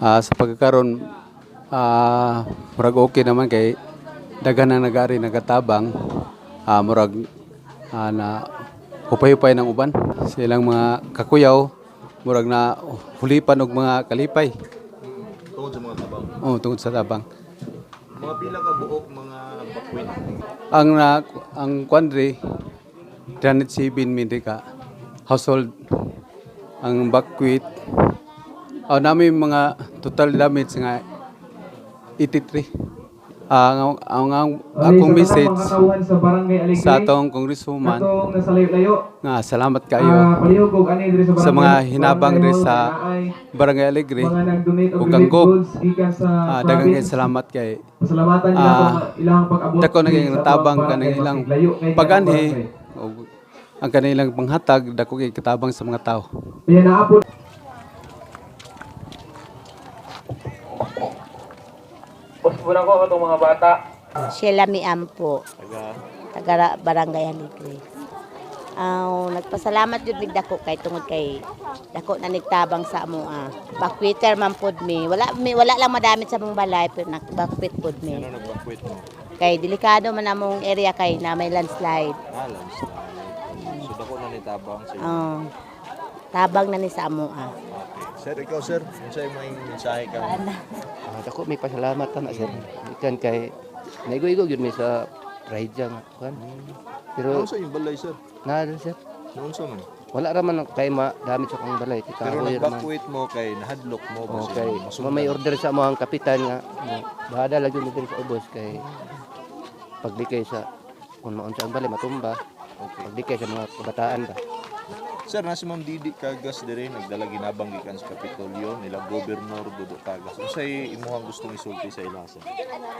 Sa pagkakaron, murag okay naman kay daghan na nagari nagatabang, murag na hupay-hupay ng uban. Sa ilang mga kakuyaw, murag na hulipan og mga kalipay. Tungod sa mga tabang. Oh, tungod sa tabang. Mga pila ka buok mga bakwit? Ang na ang kwan diri, 307 mi diri ka household ang buckwheat. Oh, nami mga total damage nga 83. Ang akong Sa message mga katawhan sa Barangay Alegre, sa atong congresswoman katong nasa layo-layo, nga salamat kayo palihog og ani diri sa sa barangay, mga hinabang barangay diri hall, sa naay Barangay Alegre mga nag-donate og ug relief ang GOB. goods gikan sa Daghang kay province. salamat kay Pasalamatan nila ilang pag-abot dako diri naging sa atong tabang barangay, kanang ilang basig layo kay paganhi barangay. ug ang kanilang panghatag dako kay katabang sa mga tao. Kaya naapod Sheila Miampo. Taga Barangay Alegre. Nagpasalamat jud mig dako kay tungod kay dako na nigtabang sa amoa. Bakwiter man pud mi. Wala mi, wala lang madamit sa among balay pero nagbakwit pud mi. Ano nagbakwit mo? Kay delikado man among area kay na may landslide. Landslide. So dako na ni tabang sa Tabang na ni sa amoa. Okay. Sir, ikaw sir, unsay may mensahe ka? Dako may pasalamat ta na sir. Ikan kay naigo-igo gyud mi sa ride nga kuan. Pero Naunsa yung balay, sir? na sir, Naunsa man? wala ra man kay ma damage sa akong balay kay Pero kahoy ra man. nagbakwit mo kay nahadlok mo Okay. So, may order sa mo ang kapitan nga mo, bahala lagi mi diri sa ubos kay paglikay sa kung maunsa ang balay matumba. Okay. Paglikay sa mga kabataan ba. Sir, na si Ma'am Didi Cagas dire nagdala ginabang gikan sa Kapitolyo nila Governor Dodo Cagas. Unsay imuhang gustong isulti sa ila, sir?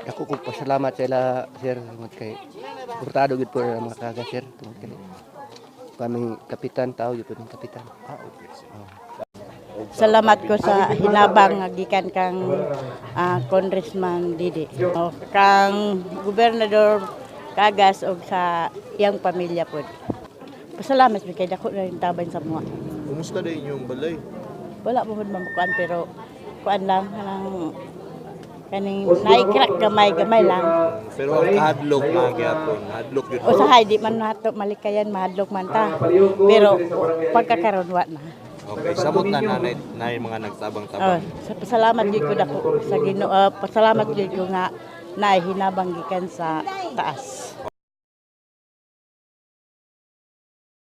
Dako kong pasalamat sa ila sir tungod kay suportado gyud po ang mga kaga sir tungod kay kaming kapitan tao gyud po ning kapitan. Okay, sir. Salamat ko sa hinabang nga gikan kang Congressman Didi. O, kang Gobernador Cagas og sa iyang pamilya pod. Pasalamat mi kay dako na rin tabang sa mga. Kumusta din inyong balay? Wala mo hud mamukuan pero kuan lang kanang kaning naikrak gamay-gamay lang. Pero ang kahadlok mga gyapon, nahadlok yun. Usahay di man nato malikayan, mahadlok man ta. Pero pagkakaron wa na. Okay, samot na nanay na yung mga Oh, nagtabang-tabang. sa pasalamat gyud ko dako sa Ginoo, pasalamat gyud ko nga naay hinabang gikan sa taas.